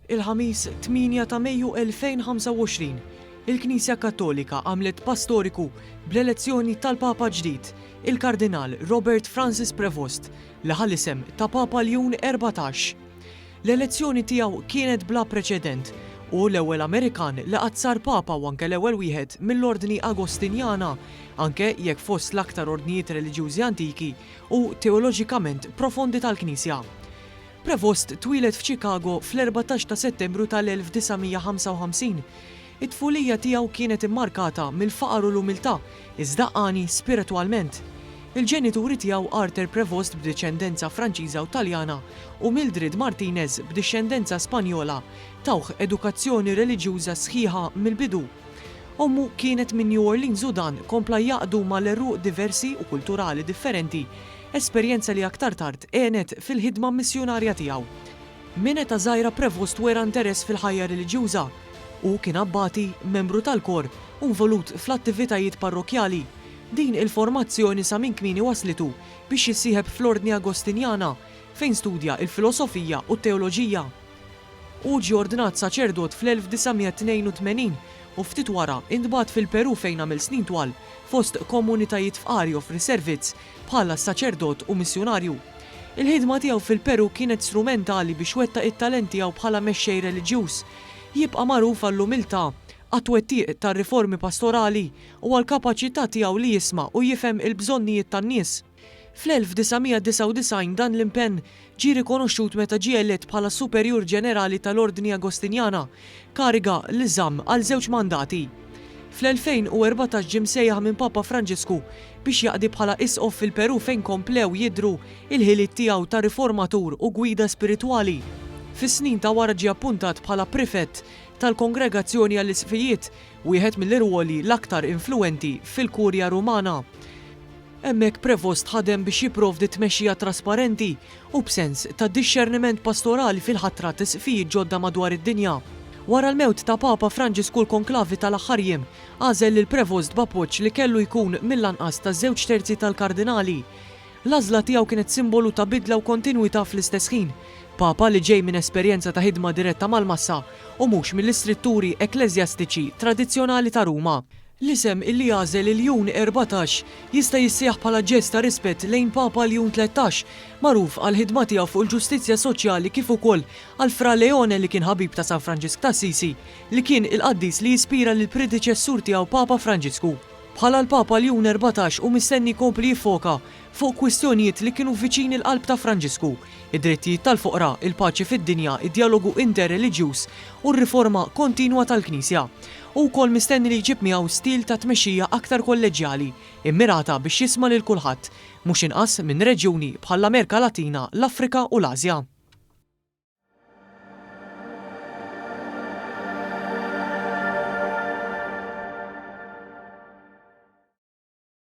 Il-Ħamis 8 ta' Mejju 2025, il-Knisja Kattolika għamlet pass storiku bl-elezzjoni tal-Papa ġdid, il-Kardinal Robert Francis Prevost, li ħa l-isem ta' Papa Ljun 14. L-elezzjoni tiegħu kienet bla preċedent, hu l-ewwel Amerikan li qatt sar Papa u anke l-ewwel wieħed mill-Ordni Agostinjana, anke jekk fost l-aktar ordnijiet reliġjużi antiki u teoloġikament profondi tal-Knisja. Prevost twieled f'Chicago fl-14 ta' Settembru tal-1955. It-tfulija tiegħu kienet immarkata mill-faqar u l-umiltà, iżda għani spiritwalment. Il-ġenituri tiegħu Arthur Prevost b'dixxendenza Franċiża u Taljana u Mildred Martinez b'dixxendenza Spanjola tawh edukazzjoni reliġjuża sħiħa mill-bidu. Ommu kienet minn New Orleans u dan kompla jgħaqqdu mal-għeruq diversi u kulturali differenti esperjenza li aktar tard għenet fil-ħidma missjunarja tiegħu. Minn età żgħira Prevost wera interess fil-ħajja reliġjuża. Hu kien abbati, membru tal-kor, u involut fl-attivitajiet parrokkjali. Din il-formazzjoni sa minn kmieni wasslitu biex jissieħeb fl-Ordni Agostinjana, fejn studja l-filosofija u t-teoloġija. Hu ġie ordnat saċerdot fl-1982 u ftit wara intbagħat fil-Perù fejn għamel snin twal fost komunitajiet fqar joffri servizz bħala saċerdot u missjunarju. Il-ħidma tiegħu fil-Perù kienet strumentali biex wettaq it-talent tiegħu bħala mexxej reliġjuż. Jibqa' magħruf għall-umiltà, għat-twettiq tar-riformi pastorali u għall-kapaċità tiegħu li jisma' u jifhem il-bżonnijiet tan-nies. Fl-1999 dan l-impenn ġie rikonoxxut meta ġie elett bħala Superjur Ġenerali tal-Ordni Agostinjana, kariga li żamm għal żewġ mandati. Fl-2014 ġie msejjaħ minn Papa Franġisku biex jaqdi bħala Isqof fil-Perù fejn komplew jidhru l-ħiliet tiegħu ta' riformatur u gwida spiritwali. Fis-snin ta' wara ġie appuntat bħala Prefett tal-Kongregazzjoni għall-Isqfijiet, wieħed mill-irwoli l-aktar influwenti fil-Kurja Rumana. Hemmhekk Prevost ħadem biex jipprovdi tmexxija trasparenti u b'sens ta' dixxerniment pastorali fil-ħatra t'isqfijiet ġodda madwar id-dinja. Wara l-mewt ta' Papa Franġisku l-konklavi tal-aħħar jiem għażel lil Prevost b'appoġġ li kellu jkun mill-anqas ta' żewġ terzi tal-kardinali. L-għażla tiegħu kienet simbolu ta' bidla u kontinwità fl-istess ħin, Papa li ġej minn esperjenza ta' ħidma diretta mal-massa u mhux mill-istritturi ekkleżjastiċi tradizzjonali ta' Ruma. L-isem illi għażel Iljun 14 jista' jissejjaħ bħala ġest ta' rispett lejn Papa Ljun 13, magħruf għall-ħidma tiegħu fuq il-ġustizzja soċjali kif ukoll għal Fra Leone li kien ħabib ta' San Franġisk t'Assisi, li kien il-qaddis li ispira lill-predeċessur tiegħu Papa Franġisku. Bħala l-Papa Ljun 14 hu mistenni jkompli jiffoka fuq kwistjonijiet li kienu viċin il-qalb ta' Franġisku, id-drittijiet tal-foqra, il-paċi fid-dinja, id-djalogu interreliġjuż u r-riforma kontinwa tal-Knisja. Hu wkoll mistenni li jġib miegħu stil ta' tmexxija aktar kolleġġjali, immirata biex jisma' lil kulħadd, mhux inqas minn reġjuni bħall-Amerika Latina, l-Afrika u l-Asja.